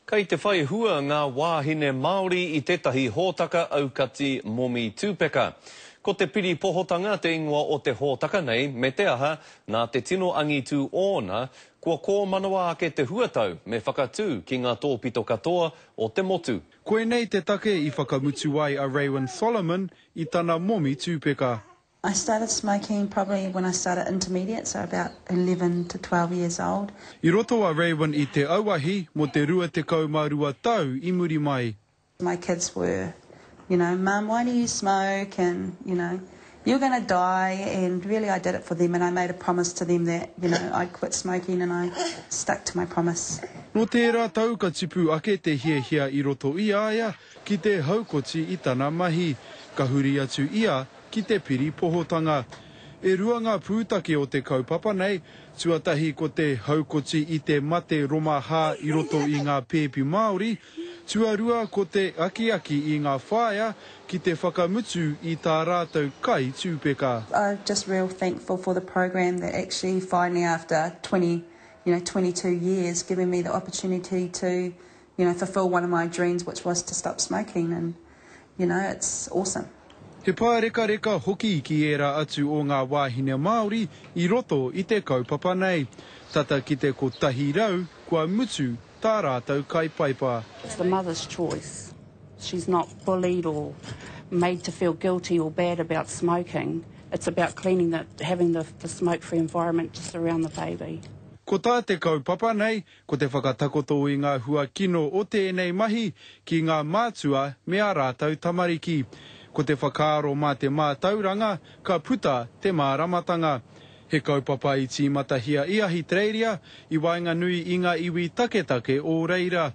Kei te whai hua ngā wāhine Māori i tētahi hōtaka aukati momi tūpeka. Ko te piripohotanga te ingoa o te hōtaka nei, me te aha, nā te tino angitū ōna, kua kōmanawa ake te huatau me whakatū ki ngā tōpito katoa o te motu. Koinei te take i whakamutu ai a Raewyn Solomon i tana momi tūpeka. I started smoking probably when I started intermediate, so about 11 to 12 years old. I roto a Raewyn i te auahi mō te 22 tau i muri mai. My kids were, you know, Mum, why do you smoke? And, you know, you're going to die. And really I did it for them and I made a promise to them that, you know, I'd quit smoking and I stuck to my promise. Nō tērā tau ka tipu ake te hiahia i roto i a ia ki te haukoti i tana mahi. Ka huri atu ia ki te piripohotanga. E rua ngā pūtake o te kaupapa nei, tuatahi ko te haukoti i te mate roma hā i roto i ngā pēpi Māori, tuarua ko te akiaki i ngā whaea ki te whakamutu i tā rātou kai tūpeka. I'm just real thankful for the program that actually finally after 20, you know, 22 years giving me the opportunity to, you know, fulfill one of my dreams which was to stop smoking and you know, it's awesome. He pārekareka hoki ki ērā atu o ngā wāhine Māori i roto i te kaupapa nei. Tata ki te 100 kua mutu tā rātou kai paipa. It's the mother's choice. She's not bullied or made to feel guilty or bad about smoking. It's about cleaning the, having the, the smoke-free environment to surround the baby. Ko tā te kaupapa nei, Ko te whakatakoto i ngā hua kino o tēnei mahi ki ngā mātua me ā rātou tamariki. Ko te whakaaro mā te mātauranga ka puta te māramatanga. He kaupapa i tīmatahia i Ahitereiria i waenganui i ngā iwi taketake o reira.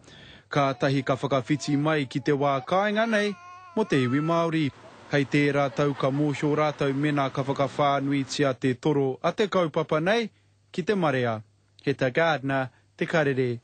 Kātahi ka whakawhiti mai ki te wā kāinga nei mō te iwi Māori. Hei tērā tau ka mōhio rātou mēnā ka whakawhānuitia te toro a te kaupapa nei ki te marea. Heta Gardner, Te Karere.